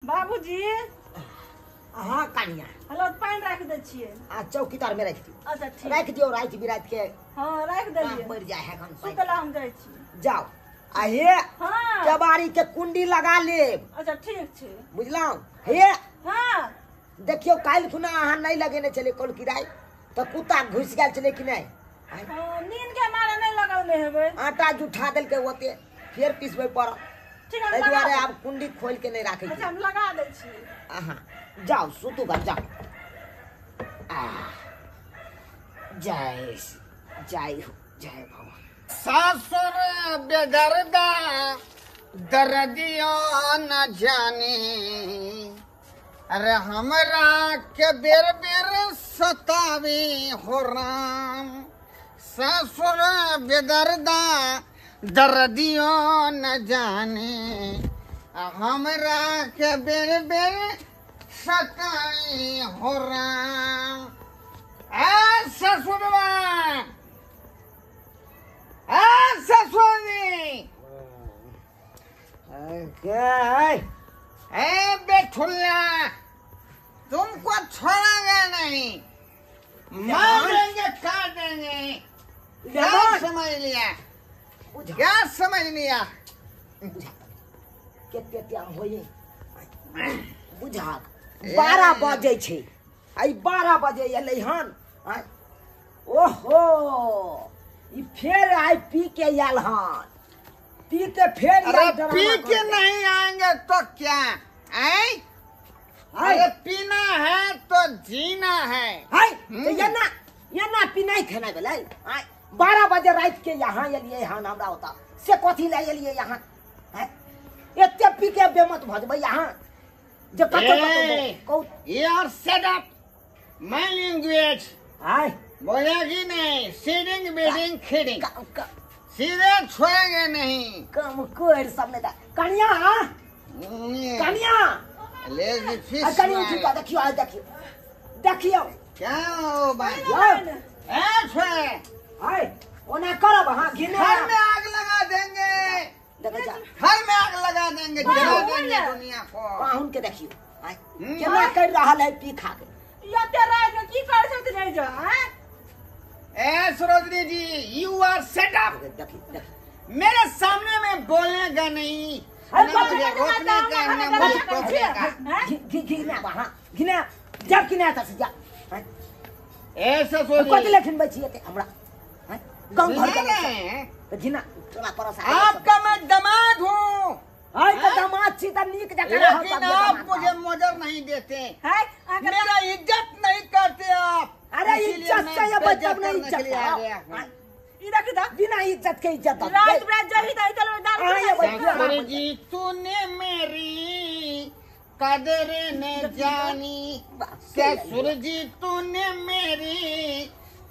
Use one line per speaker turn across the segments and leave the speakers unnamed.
बाबूजी
हाँ कनिया
हेलो पानि राखि दै छियै।
आ चौकीदार में राखि दियौ।
अच्छा ठीक
राखि दियौ, राति बिराति के।
हाँ राखि देलियै।
मरि जाय है हम
सुतला हम जाइ छी।
जाओ आ हे
हाँ
केबाड़ी के कुंडी लगा लेब।
अच्छा ठीक छै।
बुझलहुँ? हे
हाँ
देखियौ काल्हि खुना अहाँ नहि लगेने छलियै कल किराय तऽ कुत्ता घुसि गेल छलै कि नहि?
हाँ नींद के मारे नहि लगौने हेबै।
आटा जुठा देलकै ओते फेर पिसबै पड़ल।
ठीक है
ताहि दुआरे आब कुंडी खोलि के नहि राखै।
अच्छा हम लगा दै छी।
अहाँ जाओ सुतू घर जाओ। आ जय जय हो जय भगवान।
सासुर बेदर्दा दर्दियो न जाने, अरे हमरा के बेर बेर सतावे हो राम। सासुर बेदर्दा दर्दियो न जाने, हमरा के बेर बेर सतावे हो राम। ए ससुरवा, ए ससुरी, ए बेठुल्ला, तुमको छोड़ेंगे नहीं, मारेंगे काट देंगे। क्या समझ लिया? क्या समझ लिया?
कते होइए बुझा 12 बजे छै, आइ 12 बजे एलै हन। ओहो ई फेर आइ पी के आयल हन, पी के फेर।
अरे पी के नहीं आएंगे तो क्या? आए? अरे पीना है तो जीना है।
हाय एना एना पीनाइ खेनाइ भेलै? 12 बजे राति के यहाँ एलियै हन, हमरा ओतऽ से कथी लए एलियै यहाँ? एते पी के बेमत भऽ जेबै यहाँ जे कतौ कतौ।
यार सेट अप my language.
आय
बोलेगी नहीं, सीडिंग बीडिंग खीडिंग सीधे छोड़ेंगे नहीं।
कम कोर सब नहीं कनिया, कनिया
ले फिश
कनिया उठी का देखियो, आ देखियो देखियो
क्या हो भाई? ए छोड़े
आय ओना करब। हां घिने
घर में आग लगा देंगे,
देखो जा
घर में आग लगा देंगे, जला देंगे दुनिया को।
पाहुन के देखियो आय केना कर रहल है पी खा के।
यते रात में की कर सकत नहीं जो? हां
ए Sarojini ji, you are set up.
देखिए देखिए
मेरे सामने में बोलेगा नहीं, मुझे रोकने का न मुझे टोकने का।
घी घिना हां घिना जब घिना त जा
ऐसा सोच
कथि लेखिन बैठिए ते हमरा गांव घर के घिना तोरा परस।
आपका मैं दामाद हूँ।
हाय त दामाद छी त नीक जकाँ रहब,
लेकिन आप मुझे मदद नहीं देते
है,
मेरा इज्जत नहीं करते आप।
अरे इज्जत से ये बच्चा नहीं इज्जत
ई रख दा
बिना इज्जत के इज्जत
रात रात जही दई चलो दारू।
जी तूने मेरी कदर न जानी, ससुर जी तूने मेरी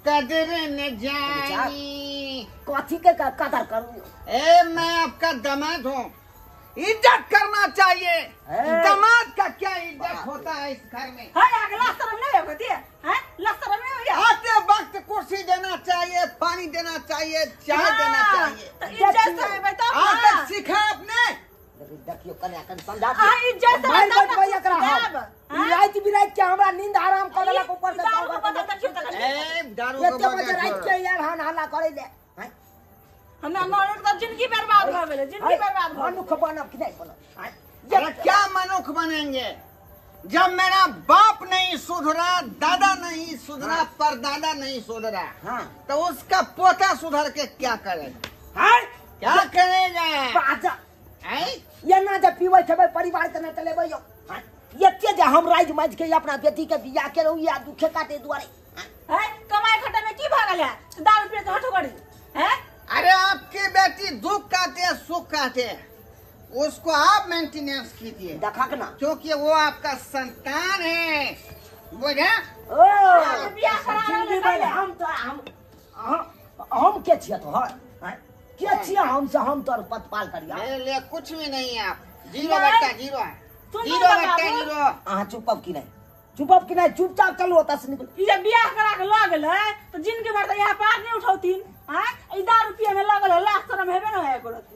कदर न जानी।
कथी के कदर करूं?
ए मैं आपका दामाद हूँ, इज्जत करना चाहिए। दामाद का क्या इज्जत होता है इस घर में?
हाय अगला शर्म नहीं होती है, हैं शर्म नहीं होती।
आते वक्त कुर्सी देना चाहिए, पानी देना चाहिए, चाय देना चाहिए।
तो इज्जत से बेटा
आज तक सीखा आपने?
देखियो कन्या कन समझा
आ इज्जत से
बैठबै एकरा हम राति बिराति के हमरा नींद आराम कर देलक ऊपर से
दारू के बदल देखियो त
ए दारू के
एते बजे राति के यार हन हल्ला करै ले।
हमरा नौकर त जिंदगी बर्बाद भ गेलै, जिंदगी बर्बाद भ।
मनुख बनब कि नहीं बनब?
अरे क्या मनुख बनेंगे जब मेरा बाप नहीं सुधरा, दादा नहीं सुधरा, परदादा नहीं सुधरा।
हाँ।
तो उसका पोता सुधर के क्या करेगा?
हाँ?
क्या करेगा?
ये ना जब पीबै खेबै परिवार के ना चलेबै यौ। एते जे हम राज माज के अपना बेटी के बियाह केलहुँ या दुखे काटे दुआरे।
हैं कमाई खटे में की भऽ गेल है? दारू पी के हटो करी हैं।
अरे आपकी बेटी दुख काटे सुख काटे, उसको आप मेंटेनेंस कीजिए,
देखा ना,
क्योंकि वो आपका संतान है। बुझा?
ओ हम तो हम के छियै तोहर? के छियै हम से हम तोर पतपाल करिया?
मेरे लिए कुछ भी नहीं है, आप 0/0 है, 0/0।
अहाँ चुपब कि नहीं? चुपब कि नहीं? चुपचाप चलू ओतऽ से निकलू।
ई जे बियाह करा के लऽ गेलै तऽ जिनके भर तऽ यहाँ पार नहीं उठौथिन। हाँ ई दारू पिए में लगल है, लाख शरम हेबे न है एको रत्ती।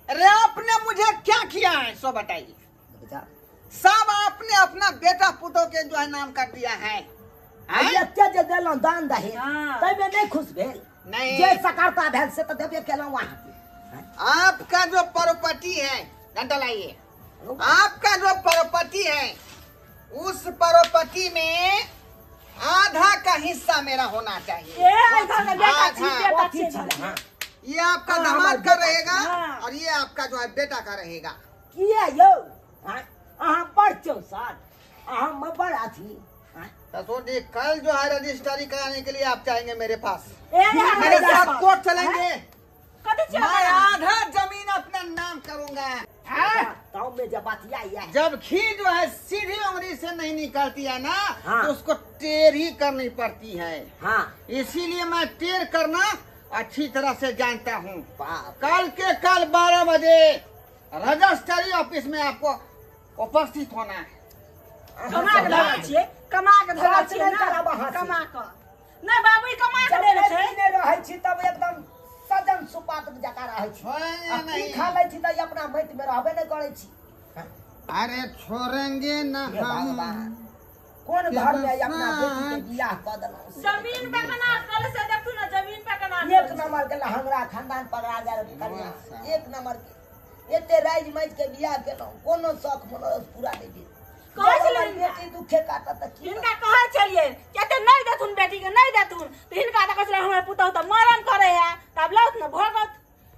अरे आपने मुझे क्या किया है सो बताइए।
बेटा
सब आपने अपना बेटा पुतोह के जो है नाम कर दिया है।
एते जे देलहुँ दान दहेज तैमे नहीं खुश भेल?
नहीं,
जे सकरता भेल से तो देबे केलहुँ अहाँके।
आपका जो प्रॉपर्टी है, घंटा लाइए, आपका जो प्रॉपर्टी है उस प्रॉपर्टी में आधा का हिस्सा मेरा होना चाहिए। ये आपका दामाद का रहेगा और ये आपका जो है बेटा का रहेगा।
किया यो अहाँ बड़ चौसार, अहाँ बड़ अथी।
ससुर जी कल जो है रजिस्ट्री कराने के लिए आप चाहेंगे मेरे पास, मेरे साथ कोर्ट चलेंगे, मैं आधा जमीन अपना नाम करूंगा। जब घी जो है सीधी उंगली से नहीं निकलती है ना, हाँ। तो उसको टेढ़ ही करनी पड़ती है। हाँ। इसीलिए मैं टेढ़ करना अच्छी तरह से जानता हूँ। कल के कल 12 बजे रजिस्ट्री ऑफिस में आपको उपस्थित होना है।
कमा के धरै छियै, कमा के धरै छियै ना, कमा के नहीं बाबू, कमा के देने छै।
नहि रहै छी तब एकदम सजन सुपात जका रहै छी, आ खा लै छी त अपना मति में रहबे नहि करै छी।
अरे छोड़ेंगे ना हम,
कोन घर में अपना बेटी के बियाह क देलौं?
जमीन पे कना कल से देखू ना, जमीन पे कना
एक नंबर के लहंगरा खानदान पकड़ा गेल कन्या, एक नंबर के एते राज मज के बियाह केलौं, कोनो शौक मनोरथ पूरा नहि भेल।
कहै छलियै
बेटी दुखे काटत त
हिनका कहै छलियै कि नहीं देथुन बेटी के, नहीं देथुन, त हिनका त कहै छलै हमर पुतहु त मरण करे है, तब लौत न भगत।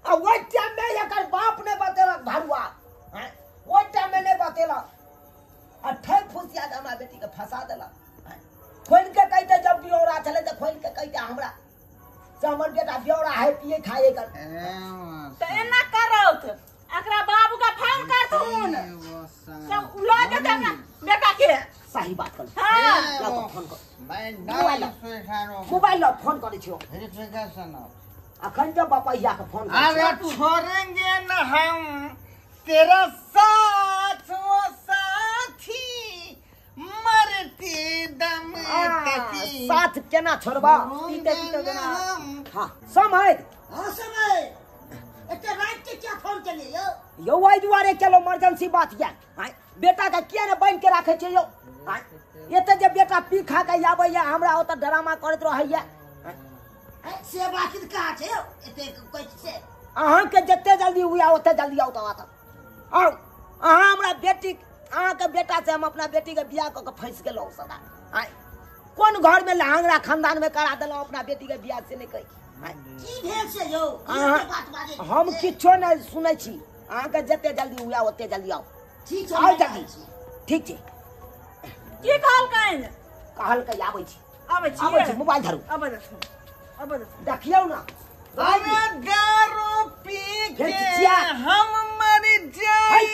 आ ओइ टाइम में एकर बाप ने बतेलक भरुआ, ओइ टाइम में नहीं बतेलक, आ ठग फुसिया के हमरा बेटी के फंसा देलक। खोलि के कहिते जब ब्यौरा छलै त खोलि के कहिते हमरा से हमर बेटा ब्यौरा है पिए खाए कर।
त एना करौत एकरा बाबू का फोन करथुन, सब ल जेतै अपना बेटा के।
सही बात कर।
हां
ला तो फोन कर, मोबाइल मोबाइल ला फोन करै छियो। अखन जब बपैया के फोन कर।
अरे छोड़ेंगे न हम तेरा साथ वो साथी मरते दम तक।
साथ केना छोड़बा? हां समय,
हां समय एते रात के क्या फोन केलियै यौ?
यौ एहि दुआरे केलहुँ, इमरजेंसी बात या। बेटा के किया ने बान्हि के राखै छै यौ? एते जे बेटा पी खा के आबैया हमरा ओतऽ ड्रामा करैत रहैया।
से बात कहाँ छै यौ? एते कहै से
अहाँके जते जल्दी हुआ ओते जल्दी आउ तऽ आउ। अहाँ हमरा बेटी, अहाँके बेटा से हम अपना बेटी के बियाह कऽ के फँसि गेलहुँ सदा। कोन घर में लहंगरा खानदान में करा देलहुँ अपना बेटी के बियाह से नहि कहि।
की भेल से यौ? बात बाजै
हम किछो नहि सुनै छी। अहाँके जते जल्दी हुआ ओते जल्दी आउ।
ठीक छै,
आउ जल्दी। ठीक छै।
की कहलकनि?
कहलकै आबै छी,
आबै छी,
आबै छी। मोबाइल धरू,
आबै देथुन, आबै देथुन।
देखियौ ना,
अरे दारू पी के हम मर जाई।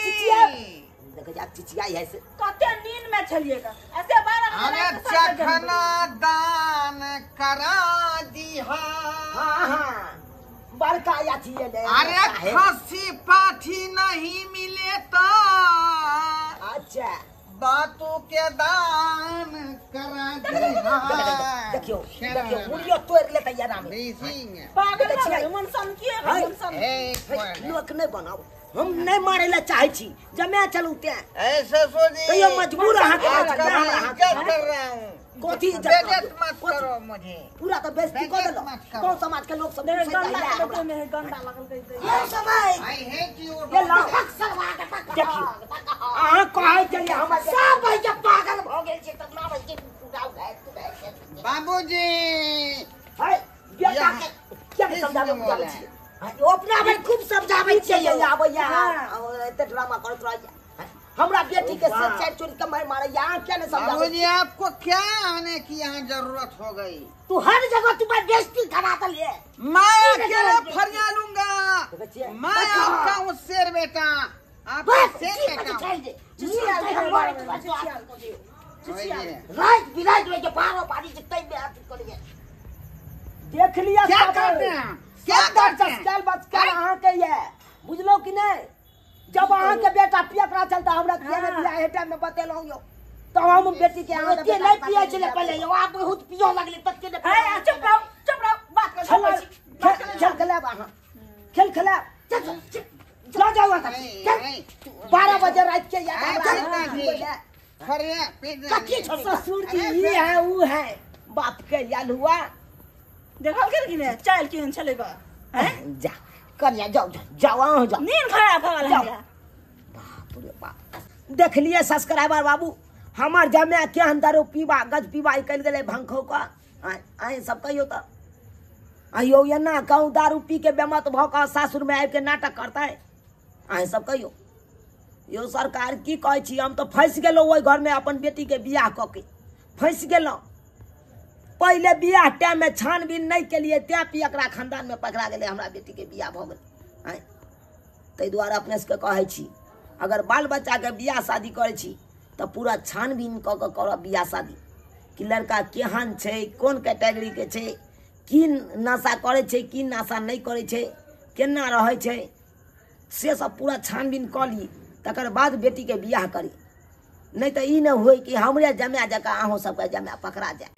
देखै जा चिचियाई है से।
कते नींद में छलियै का ऐसे 12 बजे।
अरे चखना दान करा दिहा।
हां हां बड़का अथी ले।
अरे खस्सी पाठी नहीं मिले तो
अच्छा
बातों के दान करा दिहा।
देखियो देखियो मुड़ियो तोड़ लेतै यारा में।
पागल छै मन सन की मन सन।
लोक नहि बनाओ, हम नहीं मारे ला चाहे छी, जमे चलू ते।
ए ससुर जी
तैयो मजबूर अहाँ के
कर रहा हूं।
कथी
इज्जत मत करो मुझे,
पूरा तो बेइज्जती कर देलो। गांव समाज के लोग सब
गंदा में गंदा लगल दै।
ये समय
I hate you.
ये लाओ देखियो अहाँ कहै छलियै हमरा
सब भैया पागल भ गेल छै त मारै के गाव गाय तू
बाबूजी।
है बेटा के क्या समझाबै बुझाबै छी?
अपना में खूब समझाबै छियै
यौ। आबैया एते ड्रामा करैत रहैया, हमरा बेटी के से चार चोरी के मार मारैया। अहाँ क्या नहीं समझाबै?
बाबूजी आपको क्या आने की यहाँ जरूरत हो गई?
तू हर जगह तुम्हारी बेइज्जती करा दलिए।
मैं अकेला फरिया लूंगा, मैं आपका हूँ शेर बेटा, आपका शेर बेटा।
रात बिरात में के बारह बारी से तय में आती करिए।
देख लिया
क्या करते हैं, क्या करते हैं?
बचकाल बचकाल अहाँ के ये बुझलो कि नहीं? जब अहाँ के बेटा पियकरा चलता हमरा किया ने बियाह हे टाइम में बतेलहुँ यौ, तब हम बेटी के अहाँ
के नहीं पिए छले पहिले यौ, आब बहुत पियो लगले तते ने।
ए चुप रहो, चुप रहो, बात कर
खेल खेलाब अहाँ, खेल खेलाब। लऽ जाउ एतऽ। 12 बजे राति के याद। कथी ससुर जी ई है ऊ है बाप के याद हुआ
देखल कि ने चाल केहन छलै बा हैं
जा कनिया जाओ जाओ अहाँ जाओ
नींद खराब भऽ गेल हमरा।
बाप रे बाप देखलिए सब्सक्राइबर बाबू हमर जमाय केहन दारू पीबा गज पीबा निकलि गेलै भंखो का। आइ सब कहियो तऽ आइयो एना कहूँ दारू पी के बेमत भऽ कऽ सासुर में आबि के नाटक करतै। अहाँ सब कहियो यो सरकार की कहै छी हम तऽ फँसि गेलहुँ ओहि घरमे अपन बेटीके बियाह कऽ के फँसि गेलहुँ। पहिले बियाह टाइममे छानबीन नहि केलियै तैं पियकरा खानदानमे पकड़ा गेलै हमरा बेटीके बियाह भऽ गेलै। आँय ताहि दुआरे अपने सबके कहै छी अगर बाल बच्चाके बियाह शादी करै छी तऽ पूरा छानबीन कऽ कऽ करब बियाह शादी कि लड़का केहन छै कोन कैटेगरीके छै की नशा करै छै की नशा नहि करै छै केना रहै छै से सब पूरा छानबीन कऽ ली तकर बाद बेटीके बियाह करी। नहि तऽ ई नहि होइ कि हमरे जमाय जकाँ अहूँ सबके जमाय पकड़ा जाय।